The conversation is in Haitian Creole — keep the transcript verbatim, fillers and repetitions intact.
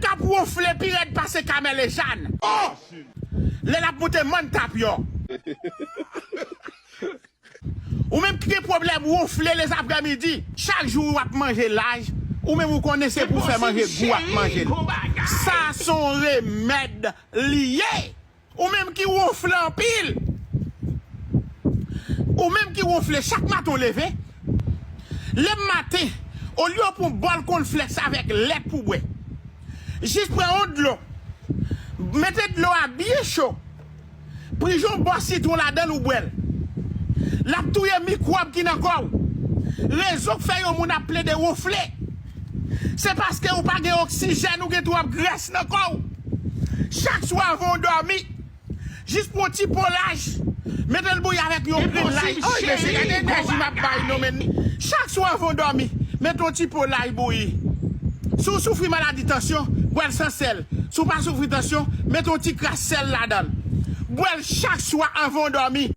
k ap wonfle pi rèd pase Kamèl e Jàn. Lè l ap moute mòn Tapyò. Ou menm ki gen pwoblèm wonfle lezaprèmidi, chak jou w ap manje laj, ou menm ou konnen se pou fè manje gou w ap manje l. Sa se yon remèd li ye. Ou menm ki wonfle anpil, ou menm ki wonfle chak maten w leve, lè maten, olye w pran yon bòl kònflèks avèk lèt pou bwè, jis pran yon dlo, mete dlo a byen cho, prije yon bò sitwon ladan l ou bwè l. L ap touye mikwòb ki nan kò w. Rezon k fè yon moun ap plede wonfle, se paske ou pa gen oksijèn, ou gen twòp grès nan kò w. Chak swa anvan w dòmi, jis pran yon ti po laj, mete l bouyi avèk yon grenn laj. Ay, mesye, gade enèji m ap bay non, men. Chak swa anvan w dòmi, mete yon ti po laj bouyi. Si w soufri maladi tansyon, bwè l san sèl. Si w pa soufri tansyon, mete yon ti kras sèl ladan l. Bwè l chak swa anvan w dòmi.